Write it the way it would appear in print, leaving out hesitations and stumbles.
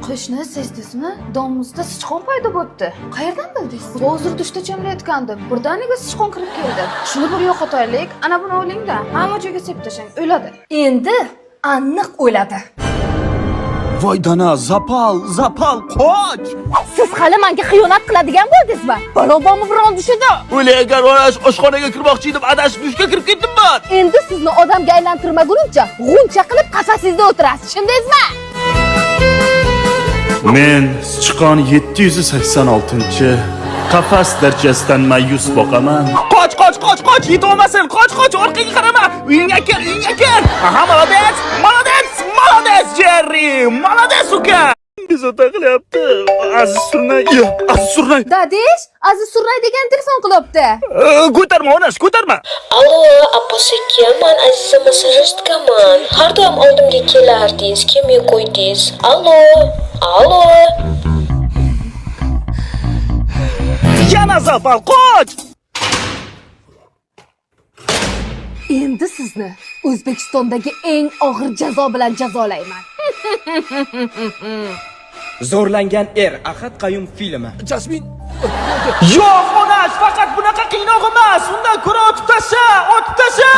Qo'shni, sezdingizmi? Domimizda sichqon paydo bo'libdi. Qayerdan bildingiz? Hozir dushda chomlayotgandim. Birdaniga sichqon kirib keldi. Shuni bir yo'qotaylik. Ana buni o'lingda. Hamma joyga sepib tashlang. O'ladi. Endi aniq o'ladi. Voy dana, запал, запал, qoch! Siz hali menga xiyonat qiladigan bo'ldingizmi? Balo bormi biron dushida? O'lagan onash oshxonaga kirmoqchi edim, adashib dushga kirib ketdim man. Endi sizni odamga aylantirmagunimcha g'uncha qilib qafasingizda o'tirasiz. Tushundingizmi? Men sichqon 786 qafas darajasidan ma'yus boqaman. Qoch, qoch, qoch, qoch, yetib olmasin. Qoch, qoch, orqaga qarama. Uyingga kir, uyingga kir. Aha, молодец, молодец, молодец, Jerry. Молодец, uka. Bezovta qilyapti. Aziz Surnay, Aziz Surnay. Dadish, Aziz Surnay degan telefon qilyapti. Ko'tarma, onash, ko'tarma. Allo, Abbos aka, man Aziza massajistkaman. Har doim oldimga kelardingiz, kelmay qo'ydingiz. Allo, allo. Yana запал, qoch! Endi sizni O'zbekistondagi eng og'ir jazo bilan jazolayman. Zo'rlangan er Ahad Qayum filmi. Jasmin. Yo'q, onash, faqat bunaqa qiynoq emas. Undan ko'ra otib tasha, otib tasha.